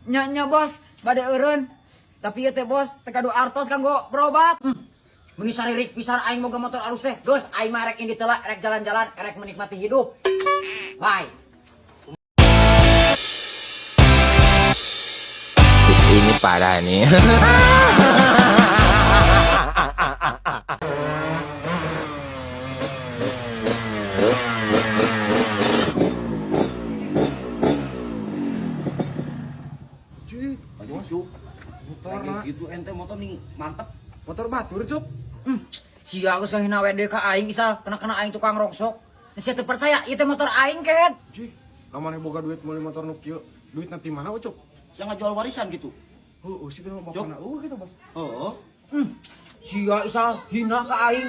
Nya nya bos, bade eureun. Tapi ieu teh bos, teu kadu artos kanggo berobat. Meuni saririk pisan aing boga motor alus teh. Geus aing mah rek indit heula, rek jalan-jalan, rek menikmati hidup. Bye. Ini parah nih. Cuy, cuk. Kayak gitu ente motor nih mantep. Motor batur, Cup. Sia geus ngahina WD ka aing isal, kena-kena aing tukang rongsok. Sia teu percaya ieu teh motor aing ket. Cuy, lamun boga duit meuli motor nu kieu, duit nanti mana, Ucup? Saya nggak jual warisan gitu. Heueuh sih kenapa bapana eueuh gitu, Bos. Oh, Sia isal hina ka aing.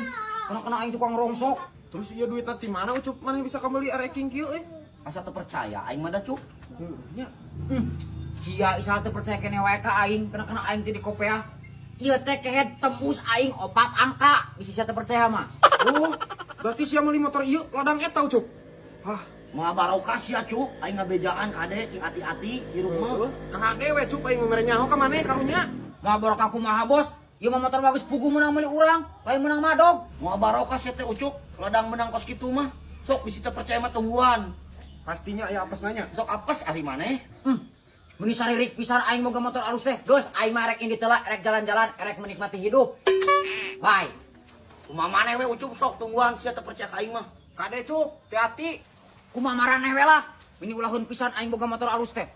Kena-kena aing tukang rongsok. Terus ieu duit nanti mana, Ucup? Mana bisa kembali areking kieu euy? Asa teu percaya aing mah da cuk. Heueuh nya. Sia isal teu percaya kene wae ka aing, kena-kena aing teh di kopeah. Ieu teh kehed tembus aing 4 angka, bisa sia teu percaya mah. Oh, berarti sia meuli motor ieu ladang eta, Ucup. Hah, Moal barokah sia cuk, aing ngabejaan kade cing ati-ati hirup mah. heueuh. Kahade we, Cup, aing mere nyaho ka maneh karunya. Moal barokah kumaha bos? Ieu mah motor bagus puguh meunang meuli urang, lain meunang madog. Moal barokah sia teh ucuk, ladang menang kos kitu mah. Sok bisi teu percaya mah tungguan. Pastinya aya apes nanya. Sok apes ari maneh. Meuni saririk pisan aing boga motor alus teh. Geus aing mah rek indit heula, rek jalan-jalan, rek menikmati hidup. Bye. Kumaha maneh we ucuk sok tungguan sia teu percaya ka aing mah. Kade, Cup, hati-hati. Kumaha maraneh we lah. Mini ulaheun pisan aing boga motor alus teh.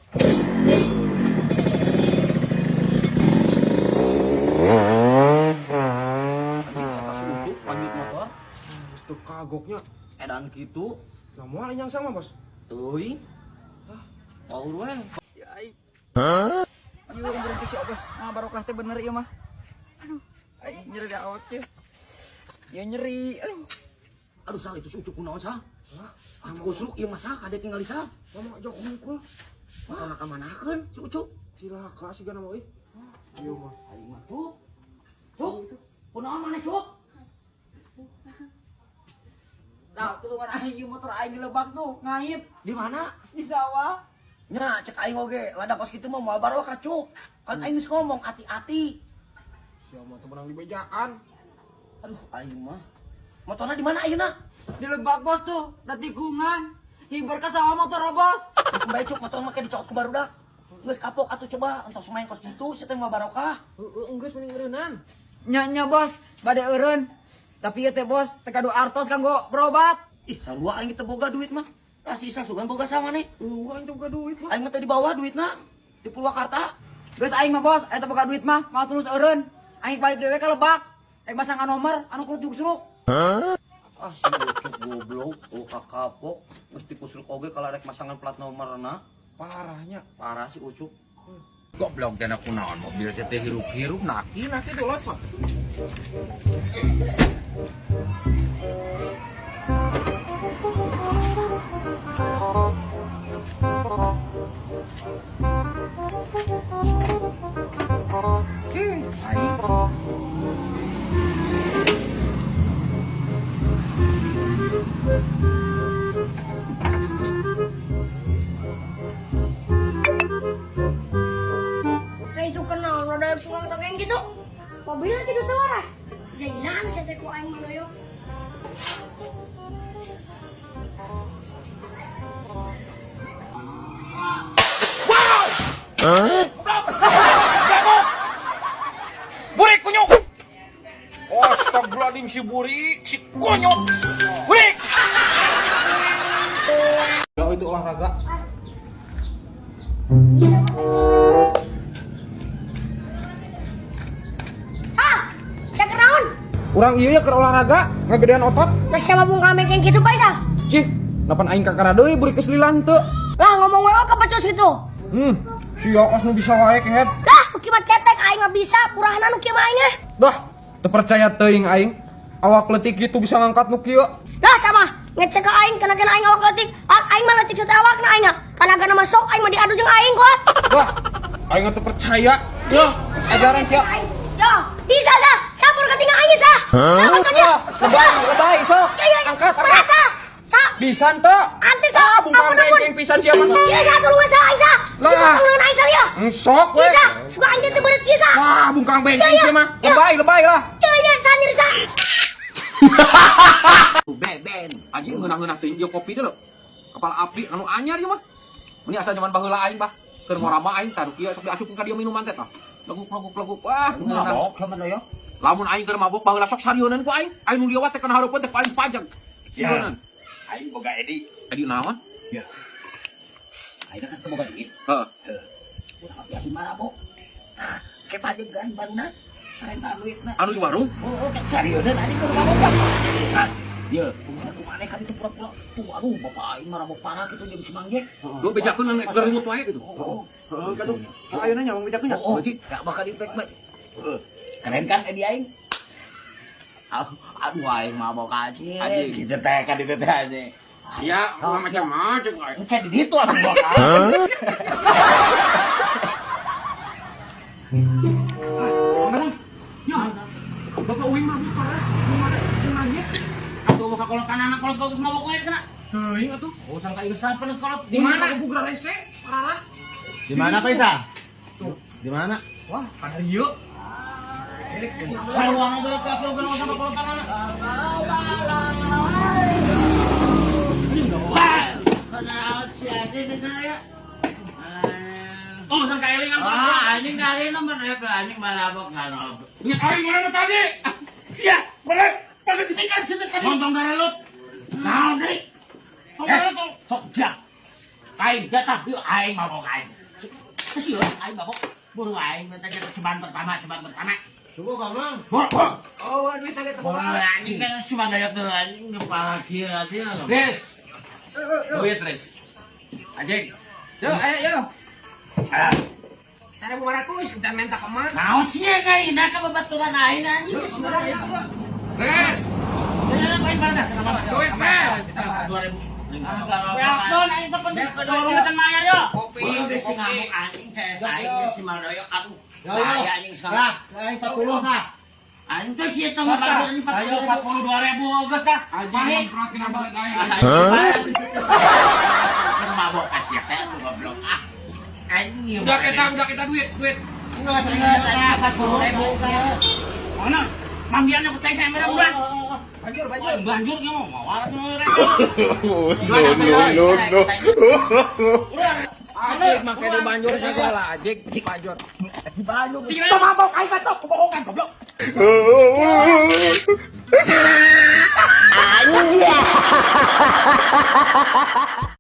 Anjing eta si ucuk lanjut motor. Geus teu kagoknya. Edan kitu. Lah moal yang sama, Bos. Teuing. Paur we. Ieu umur cek si Obos, mah barokah teh bener ieu mah. Aduh, aing nyeri di awak teh. Ieu nyeri, aduh. Aduh sal itu si ucuk kunaon sal? Ah kusruk ieu mah sal kade tinggal di sal. Ngomong jok hungkul. Motorna ka manakeun si ucuk? Cilaka sih gana mah euy. Ieu mah. Aing mah cuk. Cuk. Kunaon maneh cuk? Nah, tulungan aing ieu motor aing di lebak tuh, ngait Di mana? di sawah. Nya cek aing oge, ladang kos kitu mah moal barokah cuk. Kan aing geus ngomong hati-hati. Sia mah teu menang di bejaan. Aduh aing mah. Motorna di mana ayeuna? Di lebak bos tuh, da tikungan. Hiber ka sawah motor bos. Kembali cuk, motor mah kayak dicokot ku barudak. Geus kapok atuh coba entos main kos kitu sia teh moal barokah. Heueuh, enggeus mending eureunnan. Nya nya bos, bade eureun. Tapi ieu teh bos, teu kadu artos kanggo berobat. Ih, sarua aing teu boga duit mah. Tah si Isa sugan boga sama nih. Eueuh, aing teu boga duit mah. Aing mah teh di bawah duitna di Purwakarta. Geus aing mah bos, eta boga duit mah, malah terus eureun. Aing balik dewe ka lebak. Aing masang nomor anu kudu kusruk. Ah si ucuk goblok, oh kakapok, mesti kusruk oge kalau rek masangan plat nomorna. Parahnya. Parah si ucuk. Goblok dan aku naon mobil teh hirup-hirup naki naki tuh lot. Nah itu kenal, roda tukang tokeng gitu. Mobilnya gitu tuh waras. Jalan saya teh ku aing mah doyok. Burik kunyuk. Astagfirullahaladzim si burik si kunyuk. Burik. Ya itu olahraga. Ah, saya kenaon. Urang ieu ya keur olahraga, ngagedean otot. Lah siapa bung kame yang gitu Pak Isal? Cih, napan aing kakara deui burik geus lila henteu. Lah ngomong wae kepecus gitu. Sia os nu bisa wae kehed. Lah, nu kieu mah cetek aing mah bisa, purahna nu kieu mah aing eh. Dah, teu percaya teuing aing. Awak leutik kitu bisa ngangkat nu kieu. Lah sama ngecek ke aing kena-kena aing awak leutik. Aing mah leutik teh awakna aing ah. Tanagana mah sok aing mah diadu jeung aing kuat. Wah, aing teu percaya. Yeuh, ajaran sia. Yo, bisa sah. Sapur ketinggal aing sah. Hah? Lebay, lebay sok. Ya, ya, ya. Angkat, angkat. Mereka. Sa, Bisa teu? Ante sa. Ah, bungkang bengkeng pisan sia mah. Iya sa tulungan sa aing sa. Lah. Tulungan aing sa ya. Sok we. Iya sa, suka aing teh beureut kieu sa. Wah, bungkang bengkeng Iya, sia mah. iya. Lebay, lebay lah. Iya iya sanyir sa. Beben. Anjing ngeunah-ngeunah teuing ieu kopi teh lho. Kapal api anu anyar ieu mah. Meni asa jaman baheula aing bah. Keur ngorama aing tah nu kieu sok diasupkeun ka dieu minuman teh tah. Leguk leguk leguk wah ngeunah. Mabok sama doyo. Lamun aing keur mabok baheula sok sarieunan ku aing. Aing nu liwat teh kana hareupeun teh paling pajak. Sarieunan. Aing boga Edi. Edi naon? Ya. Aing kan teu boga duit. Heeh. Urang biasa marabok. Nah, ke pajegan baruna. Renta duitna. Anu di warung? Oh, kayak sarieunan anjing keur mabok. San. Ye, kumaha kumaha kan itu pura-pura. Tuh aduh bapak aing marabok parah gitu jeung si Mang Jek. Lu bejakeun ngan geurut wae gitu. Oh, Heeh, katuh. Ayeuna nya mong bejakeun nya. oh, gak bakal di-back baik. Keren kan Edi aing? Aduh aing mabok aja. Anjing. Gitu teh kan itu teh anjing. Sia, macam-macam aing. Kayak di ditu atuh bakal. Ya. Bapak uing mabok parah. Nu mana? Atuh muka kolot anak kolot kolot mabok wae kena. Teuing atuh. Oh sangka ieu sapeun kolot Di mana bugra rese? Parah. Di mana Pak Isa? Di mana? Wah, kada ieu. Sarua ngobrol ka atuh geus sama kolot anak. Oh, sangka eling apa? Ah, anjing kali nomor ya anjing malabok kan. Ingat aing mana tadi? Sia, boleh. Pada dipikan situ tadi. Montong garelut. Naon deui? Tong garelut tong. Sok jak. Aing gatah yuk aing mabok aing. Kesieu aing mabok. Buru aing minta jatuh ceban pertama, ceban pertama. Coba kamu. Buru. Oh, duit tadi Buru anjing kan si Mandayok tuh anjing kepala kieu dia. Riz. Duit, Riz. Anjing. Yo, ayo yo. Cara 500 kita minta ke mana? Naon sih ya kayak indah ka babaturan aing anjing si Mandayok. Riz. Aing mana? Duit, Riz. 2000. Welcome aing teh penting teu mayar yo. Kopi, Buru geus kopi. ngamuk anjing saya aing si Mandayok aduh. Yo yo. Bahaya anjing sekarang. Nah, aing 40 nah. Anjing tuh sih itu mah bagian Ayo 42.000 geus tah. Anjing memperot kena balik aing. Mabok kasih teh lu goblok ah. Anjing. Udah kita duit, duit. Enggak, saya enggak 40.000. Mana? Mambiannya percaya saya merah bulan. Banjur, banjur. Banjur ge mau waras mau No no no. Anjing make di banjur segala anjing di banjur. Sing Mabok aing mah tuh kebohongan goblok. Anjing.